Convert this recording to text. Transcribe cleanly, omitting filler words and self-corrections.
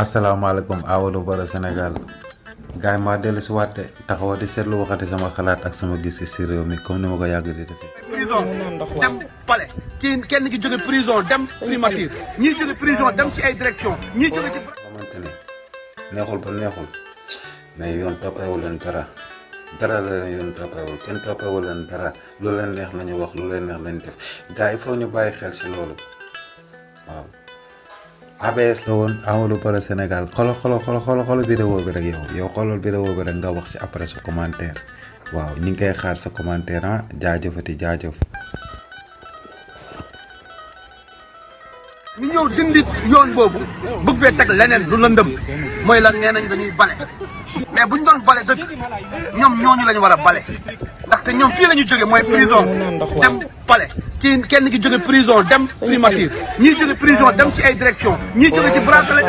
asalaamaaleykum Amadou Baro Sénégal gars yi maa dellu si waat taxaw di seetlu waxati sama xalaat ak sama gis-gis si réew mi comme ni ma ko yàgg di defee. prison dem palais kii kenn ki jóge prison dem primature ñii jóge prison dem ci ay direction ñii jóge ci. xamante ne neexul ba neexul mais yoon toppeewul leen dara la leen yoon toppeewul kenn toppeewul leen dara lu leen neex nañu wax lu leen neex nañu def gars yi foog ñu bàyyi xel si loolu waaw. ABS la woon Amadou Baro Sénégal xoolal vidéo bi rek yow xoolal vidéo bi rek nga wax si après sa commentaire waaw ñu ngi koy xaar sa commentaire ah jaajëf. ñu ñëw dindi yoon boobu bëgg fee teg leneen lu lëndëm mooy lan nee nañ dañuy bale mais buñ doon bale dëgg ñoom ñooñu lañu war a bale ndaxte ñoom fii la ñu jóge mooy prison dem palais kii kenn ki jóge prison dem primature ñii jóge prison dem ci ay direction ñii jóge ci bracelet